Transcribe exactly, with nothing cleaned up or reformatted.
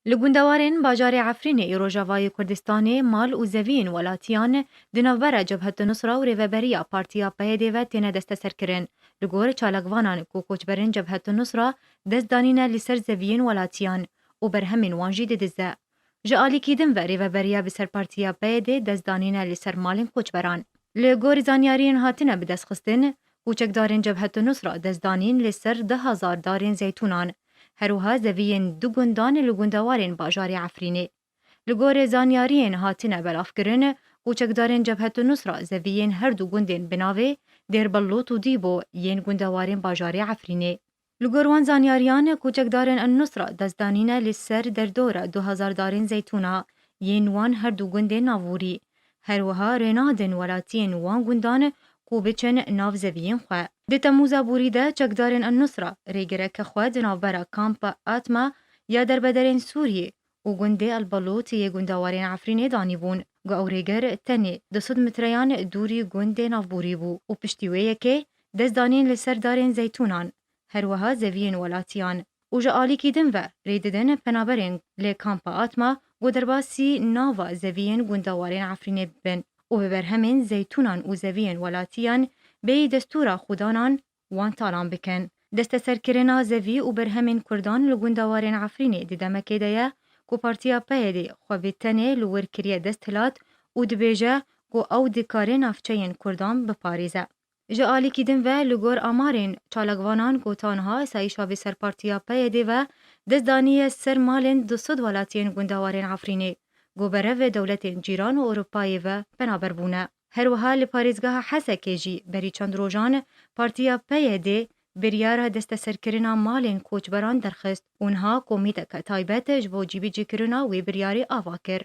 Li gundewarên bajarê Efrînê ê Rojavayê Kurdistanê mal û zeviyên welatiyan di navbera Cebhet Nusra û rêveberiya Partiya P Y D ve têne desteserkirin. Li gor çalakvanan ku koçberên Cebhet Nusra dest danîne li ser zeviyên welatiyan û berhemên wan jî didize. Ji alîkî din ve rêveberiya bi ser Partiya P Y D dest danîne li ser malên koçberan. Li gorî zanyariyên hatine bidestxistin, koçekdarên Cebhet Nusra dest danîn li ser du hezar darên zeytûnan. Her wiha zeviyên du gundan li gundewarên bajarê Efrînê. Li gorî zanyariyên hatine belavkirin, koçekdarên Cebhet Nusra zeviyên her du gundên bi navê Dêrbelût û Dîbo yên gundewarên bajarê Efrînê. Li gor wan zanyariyan, koçekdarên El Nusra dest danîne li ser derdora du hezar darên zeytûna yên wan her du gundên navûrî. Her wiha rênadin welatiyên wan gundan ku biçin nav zeviyên xwe. Di Temûza borî de çekdarên El Nusra rêgireke xwe di navbera Kampa Atma ya derbederên Sûriyê û gundê El Belût yê gundewarên Efrînê danîbûn. Ku ew rêgir tenê du sed metreyan dûrî gundê navborî bû û piştî wê yekê dest danîn li ser darên zeytûnan, her wiha zeviyên welatiyan. Û ji alîkî din ve rê didin penaberên li Kampa Atma ku derbasî nava zeviyên gundewarên Efrînê bibin û bi berhemên zeytûnan û zeviyên welatiyan bêyî destûra xwedanan wan talan bikin. Desteserkirina zevî û berhemên Kurdan li gundewarên Efrînê di demekê de ye ku Partiya P Y D xwe bi tenê li wir kiriye desthilat û dibêje ku ew dikare navçeyên Kurdan biparêze. Ji alîkî din ve li gor amarên çalakvanan ku ta niha asayîşa bi ser Partiya P Y D ve dest daniye ser malên du sed welatiyên gundewarên Efrînê ku berev dewletên cîran û Ewropayê ve penaber bûne. Her wiha li parêzgeha Hesekê jî berî çend rojan Partiya P Y D biryara desteserkirina malên koçberan derxist û niha komîteke taybet ji bo cîbicîkirina wê biryarê ava kir.